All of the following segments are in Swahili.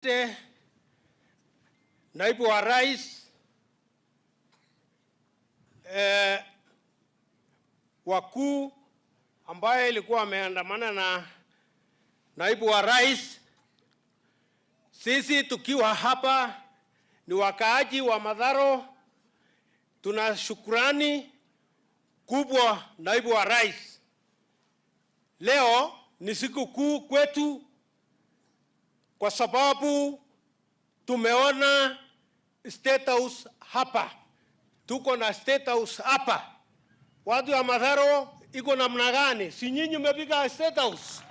Asante, naibu wa rais, wakuu ambaye ilikuwa ameandamana na naibu wa rais. Sisi tukiwa hapa ni wakaaji wa Mathare, tuna shukrani kubwa, naibu wa rais. Leo ni siku kuu kwetu kwa sababu tumeona State House hapa, tuko na State House hapa. Watu wa Mathare iko namna gani? Si nyinyi mmepiga State House?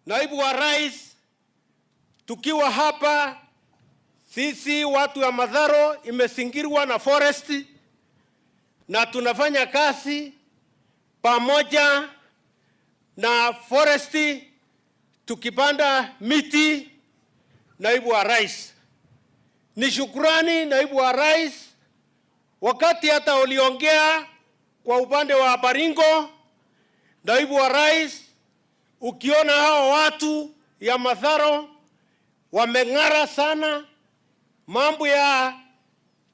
Naibu wa rais, tukiwa hapa sisi watu wa Mathare imezingirwa na forest na tunafanya kazi pamoja na forest tukipanda miti. Naibu wa rais, ni shukrani, naibu wa rais, wakati hata uliongea kwa upande wa Baringo, naibu wa rais, ukiona hao watu ya Mathare wameng'ara sana, mambo ya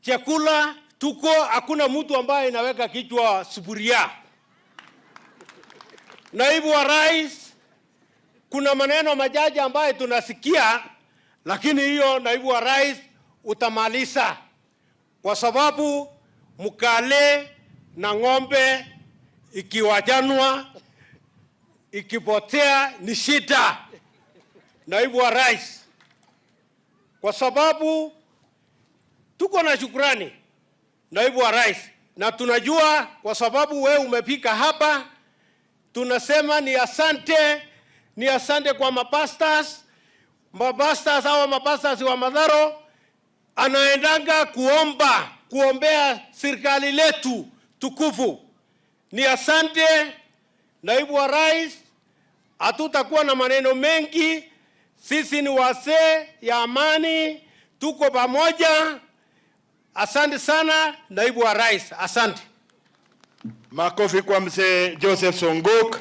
chakula tuko, hakuna mtu ambaye inaweka kichwa sufuria. Naibu wa rais, kuna maneno majaji ambayo tunasikia, lakini hiyo, naibu wa rais, utamaliza, kwa sababu mkale na ng'ombe ikiwachanwa ikipotea ni shida, naibu wa rais, kwa sababu tuko na shukrani, naibu wa rais, na tunajua kwa sababu we umefika hapa, tunasema ni asante, ni asante kwa mapastors. Mapastors hawa, mapastors wa Mathare anaendanga kuomba, kuombea serikali letu tukufu. Ni asante, naibu wa rais, hatutakuwa na maneno mengi. Sisi ni wazee ya amani, tuko pamoja. Asante sana, naibu wa rais, asante. Makofi kwa mzee Joseph Songok.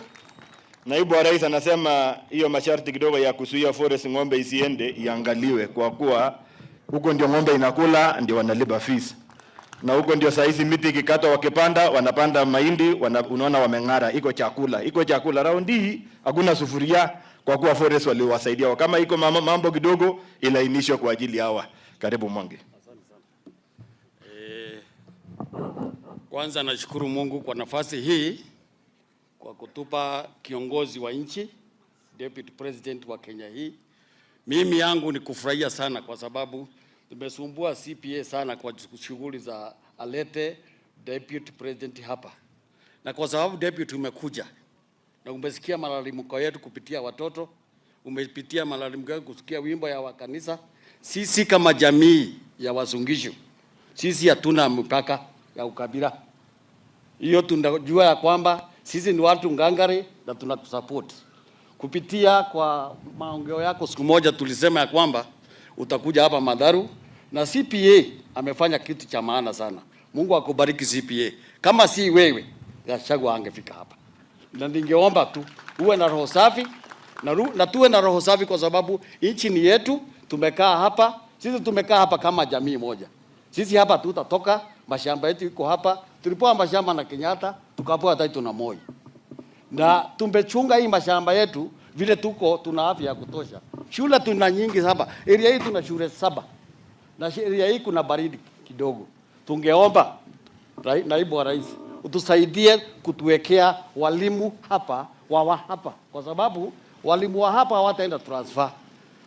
Naibu wa rais anasema hiyo masharti kidogo ya kuzuia forest ng'ombe isiende iangaliwe, kwa kuwa huko ndio ng'ombe inakula, ndio wanalipa fees, na huko ndio saa hizi miti ikikatwa, wakipanda wanapanda mahindi unaona wameng'ara, iko chakula, iko chakula. Raundi hii hakuna sufuria, kwa kuwa forest waliwasaidia. Kama iko mambo kidogo ilainishwe kwa ajili hawa. Karibu, Mwangi. Kwanza nashukuru Mungu kwa nafasi hii kwa kutupa kiongozi wa nchi, Deputy President wa Kenya hii. Mimi yangu ni kufurahia sana kwa sababu tumesumbua CPA sana kwa shughuli za alete Deputy President hapa, na kwa sababu deputy umekuja na umesikia malalamiko yetu kupitia watoto, umepitia malalamiko yetu kusikia wimbo ya wakanisa. Sisi kama jamii ya Uasin Gishu, sisi hatuna mpaka ya ukabila. Hiyo tunajua ya kwamba sisi ni watu ngangari na tunakusupport. Kupitia kwa maongeo yako siku moja tulisema ya kwamba utakuja hapa Mathare na CPA amefanya kitu cha maana sana. Mungu akubariki, CPA. Kama si wewe, Gachagua angefika hapa. Na ningeomba tu uwe na roho safi na tuwe na roho safi kwa sababu nchi ni yetu. Tumekaa hapa, sisi tumekaa hapa kama jamii moja. Sisi hapa tutatoka, mashamba yetu iko hapa. Tulipewa mashamba na Kenyatta, tukapewa title na Moi, na tumechunga hii mashamba yetu vile tuko, tuna afya ya kutosha. Shule tuna nyingi hapa, area hii tuna shule saba, na area hii kuna baridi kidogo. Tungeomba naibu wa rais utusaidie kutuwekea walimu hapa wa hapa, kwa sababu walimu wa hapa hawataenda transfer.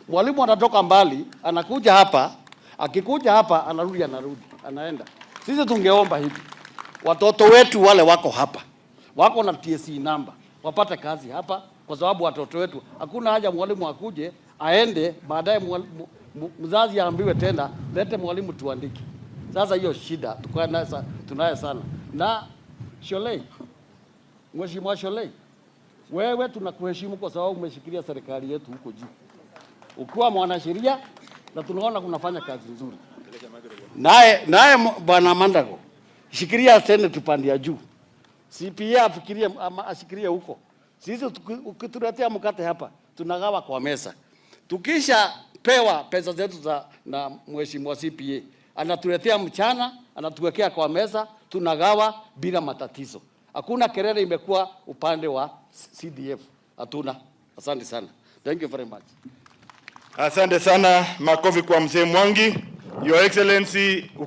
Mwalimu anatoka mbali anakuja hapa, akikuja hapa anarudi, anarudi, anaenda. Sisi tungeomba hivi, watoto wetu wale wako hapa wako na TSC number wapate kazi hapa, kwa sababu watoto wetu hakuna haja mwalimu akuje aende baadaye mzazi aambiwe tena lete mwalimu tuandike. Sasa hiyo shida tunayo sana. Na Shollei, Mheshimiwa Shollei, wewe tunakuheshimu kwa sababu umeshikilia serikali yetu huko juu ukiwa mwanasheria na tunaona kunafanya kazi nzuri. Naye bwana Mandago, shikilia senate pande ya juu. CPA afikirie ama ashikilie huko. Sisi ukituletea mkate hapa tunagawa kwa meza. Tukisha pewa pesa zetu za na mheshimiwa CPA, anatuletea mchana, anatuwekea kwa meza, tunagawa bila matatizo. Hakuna kelele imekuwa upande wa CDF, hatuna. Asante sana, thank you very much. Asante sana, makofi kwa mzee Mwangi. Your Excellency uki